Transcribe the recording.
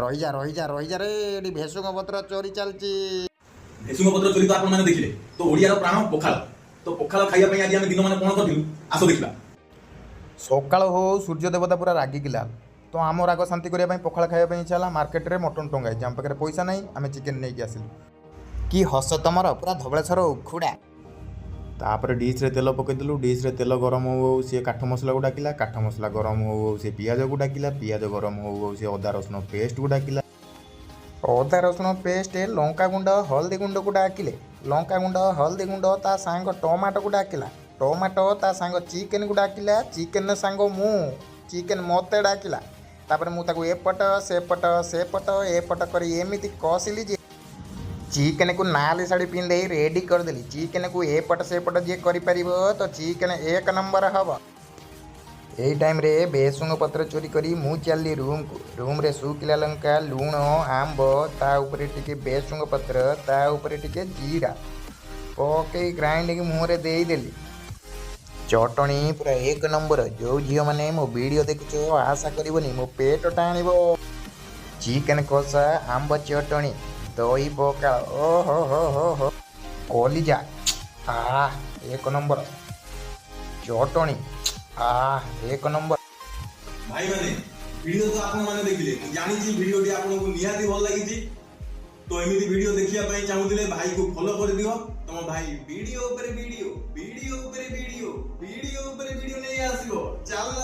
ରହିଯା, ରହିଯା, ରହିଯା ରେ, ଏଠି ଭେସୁଙ୍ଗ ପତ୍ର ଚୋରି ଚାଲିଛି। ଭେସୁଙ୍ଗ ପତ୍ର ଚୋରି ତ ଆପଣମାନେ ଦେଖିଲେ। ତ ଓଡ଼ିଆର ପ୍ରାଣ ପଖାଳ। ତ ପଖାଳ ଖାଇବା ପାଇଁ ଆଜି ଆମେ ଦିନମାନ କ'ଣ କରିଥିଲୁ, ଆସ ଦେଖିବା। ସକାଳ ହଉ ହଉ ସୂର୍ଯ୍ୟ ଦେବତା ପୁରା ରାଗିକି ଲାଲ। ତ ଆମ ରାଗ ଶାନ୍ତି କରିବା ପାଇଁ ପଖାଳ ଖାଇବା ପାଇଁ ଇଚ୍ଛା ହେଲା। ମାର୍କେଟରେ ମଟନ୍ ଟଙ୍ଗା ହେଇଛି, ଆମ ପାଖରେ ପଇସା ନାହିଁ, ଆମେ ଚିକେନ୍ ନେଇକି ଆସିଲୁ। କି ହସ ତମର, ପୁରା ଧବଳେଶ୍ୱର ଉଖୁଡ଼ା। ତାପରେ ଡିସ୍ରେ ତେଲ ପକେଇଦେଲୁ। ଡିସ୍ରେ ତେଲ ଗରମ ହଉ ହଉ ସିଏ କାଠ ମସଲାକୁ ଡାକିଲା। କାଠ ମସଲା ଗରମ ହଉ ହଉ ସିଏ ପିଆଜକୁ ଡାକିଲା। ପିଆଜ ଗରମ ହଉ ହଉ ସିଏ ଅଦା ରସୁଣ ପେଷ୍ଟକୁ ଡାକିଲା। ଅଦା ରସୁଣ ପେଷ୍ଟ ଲଙ୍କା ଗୁଣ୍ଡ ହଳଦୀ ଗୁଣ୍ଡକୁ ଡାକିଲେ। ଲଙ୍କା ଗୁଣ୍ଡ ହଳଦୀ ଗୁଣ୍ଡ ତା ସାଙ୍ଗ ଟମାଟୋକୁ ଡାକିଲା। ଟମାଟୋ ତା ସାଙ୍ଗ ଚିକେନକୁ ଡାକିଲା। ଚିକେନର ସାଙ୍ଗ ମୁଁ, ଚିକେନ ମୋତେ ଡାକିଲା। ତାପରେ ମୁଁ ତାକୁ ଏପଟ ସେପଟ ସେପଟ ଏପଟ କରି ଏମିତି କଷିଲି ଯେ ଚିକେନକୁ ନାଲି ଶାଢ଼ୀ ପିନ୍ଧେଇ ରେଡ଼ି କରିଦେଲି। ଚିକେନକୁ ଏପଟ ସେପଟ ଯିଏ କରିପାରିବ, ତ ଚିକେନ ଏକ ନମ୍ବର ହବ। ଏଇ ଟାଇମ୍ରେ ଭେସୁଙ୍ଗ ପତ୍ର ଚୋରି କରି ମୁଁ ଚାଲିଲି ରୁମ୍କୁ। ରୁମ୍ରେ ଶୁଖିଲା ଲଙ୍କା, ଲୁଣ, ଆମ୍ବ, ତା ଉପରେ ଟିକେ ଭେସୁଙ୍ଗ ପତ୍ର, ତା ଉପରେ ଟିକେ ଜିରା ପକେଇ ଗ୍ରାଇଣ୍ଡିଙ୍ଗ ମୁହଁରେ ଦେଇଦେଲି। ଚଟଣି ପୁରା ଏକ ନମ୍ବର। ଯୋଉ ଝିଅମାନେ ମୋ ଭିଡ଼ିଓ ଦେଖୁଛ, ଆଶା କରିବନି, ମୋ ପେଟ ଟାଣିବ। ଚିକେନ କଷା, ଆମ୍ବ ଚଟଣି, ଦହି ପଖାଳ, ଓହୋ ହୋ ହୋ ହୋ, କଲିଜା, ଆ ଏକ ନମ୍ବର ଚଟଣି, ଆ ଏକ ନମ୍ବର। ଭାଇମାନେ, ଭିଡ଼ିଓ ତ ଆପଣମାନେ ଦେଖିଲେ। ମୁଁ ଜାଣିଛି ଭିଡ଼ିଓଟି ଆପଣଙ୍କୁ ନିହାତି ଭଲ ଲାଗିଛି। ତ ଏମିତି ଭିଡ଼ିଓ ଦେଖିବା ପାଇଁ ଚାହୁଁଥିଲେ ଭାଇକୁ ଫଲୋ କରିଦିଅ। ତମ ଭାଇ ଭିଡ଼ିଓ ଉପରେ ଭିଡ଼ିଓ, ଭିଡ଼ିଓ ଉପରେ ଭିଡ଼ିଓ, ଭିଡ଼ିଓ ଉପରେ ଭିଡ଼ିଓ ନେଇ ଆସିବ। ଚାଲ।